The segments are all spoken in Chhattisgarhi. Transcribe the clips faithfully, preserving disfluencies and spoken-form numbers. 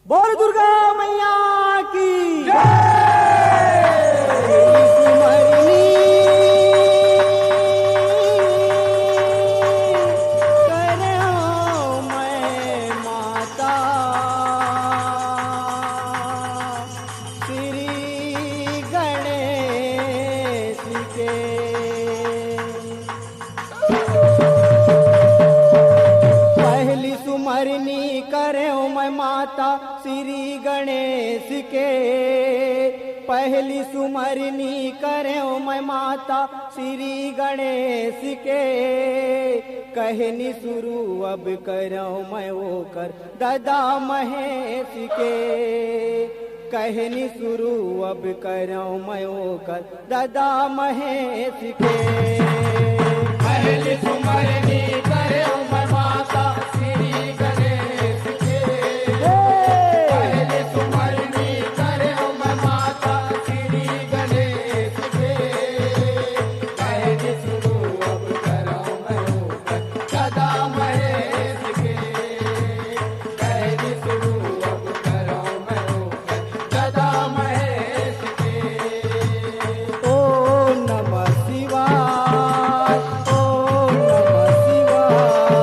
बोल दुर्गा मैया की जय। सिमरनी करो मैं माता श्री गणेश के। पहली सुमरनी करेंव मैं माता श्री गणेश के। पहली सुमरनी करेंव मैं माता श्री गणेश के। कहनी शुरू अब करेंव मैं ओकर ददा महेश के। कहनी शुरू अब करेंव मैं ओकर ददा महेश के। पहली सुमरनी करेंव मैं माता श्री गणेश के। पहली सुमरनी करेंव मैं माता श्री गणेश के। पहली शुरू अब करेंव मैं ओकर ददा महेश के। पहली शुरू अब करेंव मैं ओकर ददा महेश के। ओम नमः शिवाय, ओम नमः शिवाय।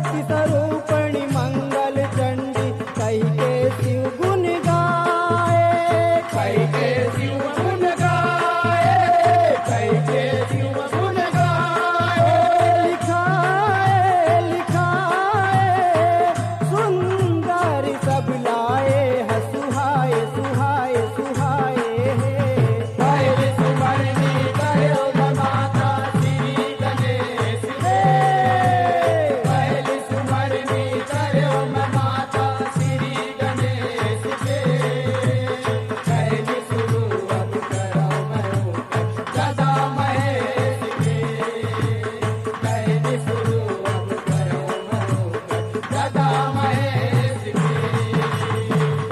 स्वरूपणी मंगल चंडी कहि के शिव गुण गाए। कहि के शिव गुण गाए, कहि के शिव गुण गाए। लिखाए, लिखाए, सुंदर सब लाए, सुहाए, सुहाए, सुहाए हे। पहली सुमरनी करो माता श्री गणेश के। पहली सुमरनी करो माता श्री गणेश के। पहली शुरू अब करो मैं गदा महेश के। पहली शुरू अब करो मैं गदा महेश के।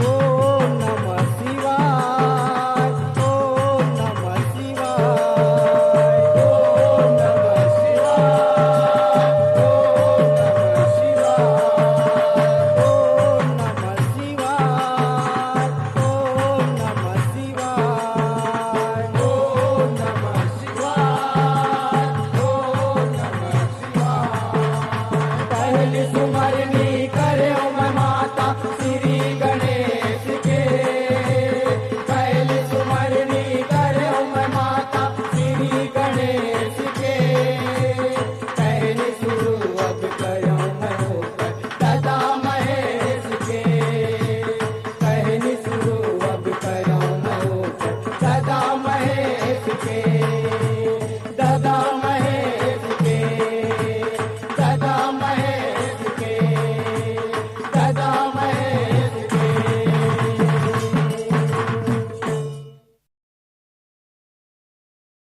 ओम नमः शिवाय, ओम नमः शिवाय, ओम नमः शिवाय, ओम नमः शिवाय, ओम नमः शिवाय, ओम नमः शिवाय, ओम नमः शिवाय, ओम नमः शिवाय। पहली सुमरनी